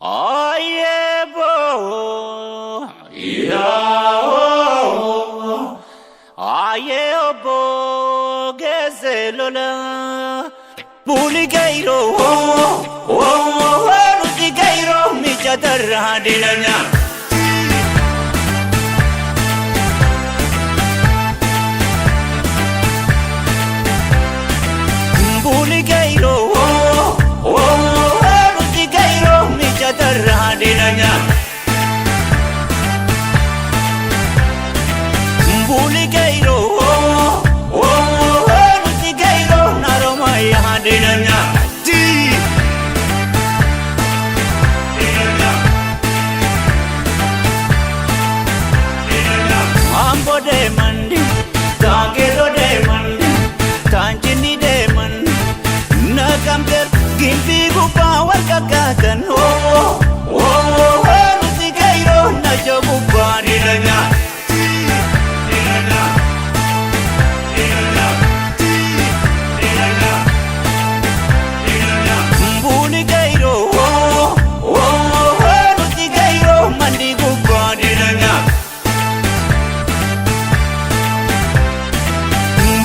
Aye bo, ya oh, aye bo, gezelola, buligairo, oh, oh, rudigairo, mijadarra dilanya. Buligairo, oh, oh, rudigairo, mijadarra dilanya. Buligairo, oh, oh, rudigairo, naromaya dilanya. Di. Ambo deeman, Taangero deeman, Taanchinni deeman, Naqamteer gimbii gubbaa wal kakkaatan. Oh, oh, nuti gayroo naja gubbaa ni nyaatti. Buli gayroo, oh, oh, nuti gayroo mandi gubbaa ni nyaatti.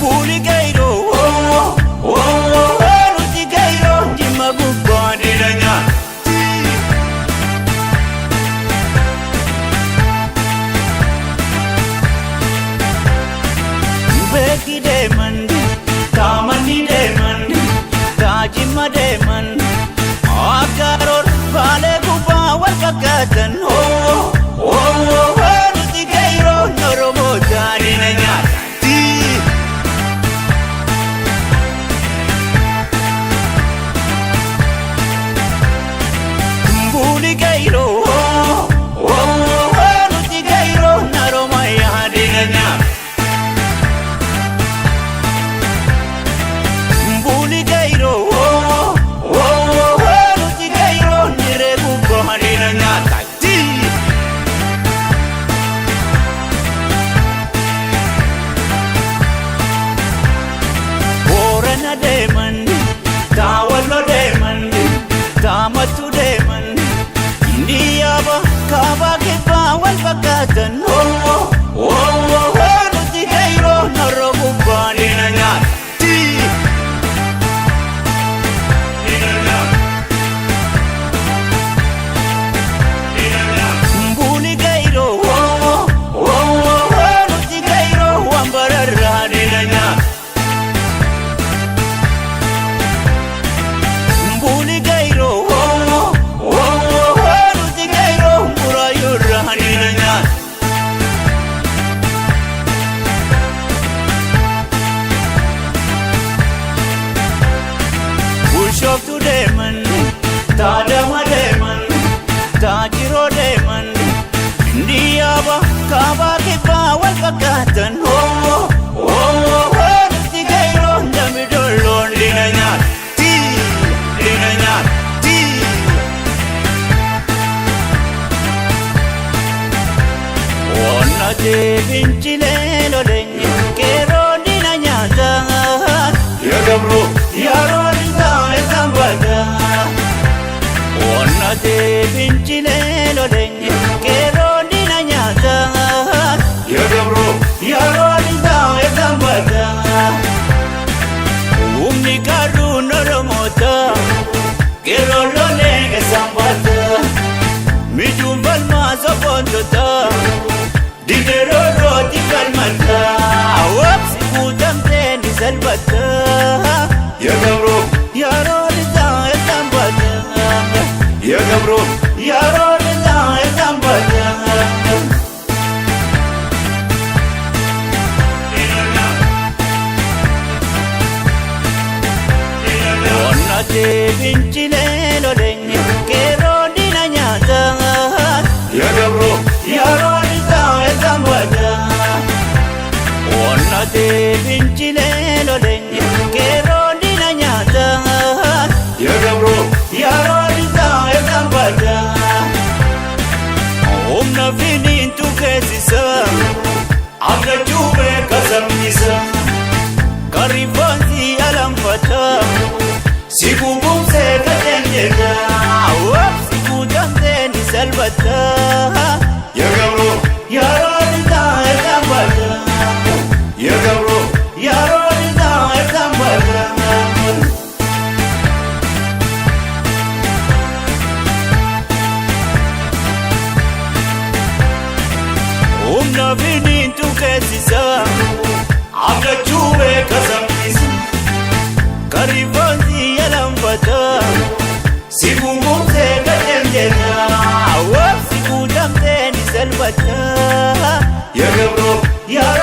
Buli gayroo, oh, oh, nuti gayroo jimma gubbaa ni nyaatti. Beeki deeman, taamanni deeman, taajimma deeman, akkaaroon baalee gubbaa wal kakkaatan. Oh, oh, nuti gayroo Oromoo taani na nyaatti. Buli gayroo, oh, nuti gayroo naroma yaadi na nyaatti. Buli gayroo, oh, oh, nuti gayroo niree gubbaa ni na nyaatti. Boorana deeman, Taawalloo deeman, Taamattuu deeman, Indiyaaba kaabaa kibbaa wal fakkaatan. Oh, oh, nuti gayroo narra gubbaa ni na nyaatti. Buli gayroo, oh, oh, nuti gayroo waan bararraa ni na nyaatti. Buli gayroo, oh, oh, nuti gayroo muraayurraa ni na nyaatti. Bushooftuu deeman, Taadama deeman, Taajiroo deeman, Indiyaaba kaabaa kibbaa wal fakkaatan. Oh, oh, nuti gayroo namni dolloon ni na nyaatti. Ni na nyaatti. Onnatee fincilee loleenye qeerroo ni na nyaata. Ya Gabroo, Yeroo isaa isaan bada. Onnatee fincilee loleenye qeerroo ni na nyaata. Ya Gabroo, Yeroo isaa isaan bada. Humni qarruun Oromoota qeerroo lolee isaan bada. Mijuun falmaa sobboontota digeroo rooti falmata. Wabsi guutamtee ni salphata. Ya Gabroo, Yeroo isaa isaan bada. Ya Gabroo, Yeroo isaa isaan bada. Onnatee fincilee loleenye qeerroo ni na nyaata. Ya Gabroo, Yeroo isaa isaan bada. Onnatee fincilee loleenye qeerroo ni na nyaata. Ya Gabroo, Yeroo isaa isaan bada. Humna finiintu keessa abdachuu beeka sabnisa. Karifoonsi alanfata. Si gugumsee gateen jedha. Wabsi guutamtee. salphatta. የገብሮ Yeroo dhiigaa eessaan badda? የገብሮ Yeroo dhiigaa eessaan badda? Humna finiintu keessisa, abdachuu beeka saffisa, karifoonsi yalanfata, si gungumsee gadheemteessa, si guutamtee ni salphatta. የገብሮ Yeroo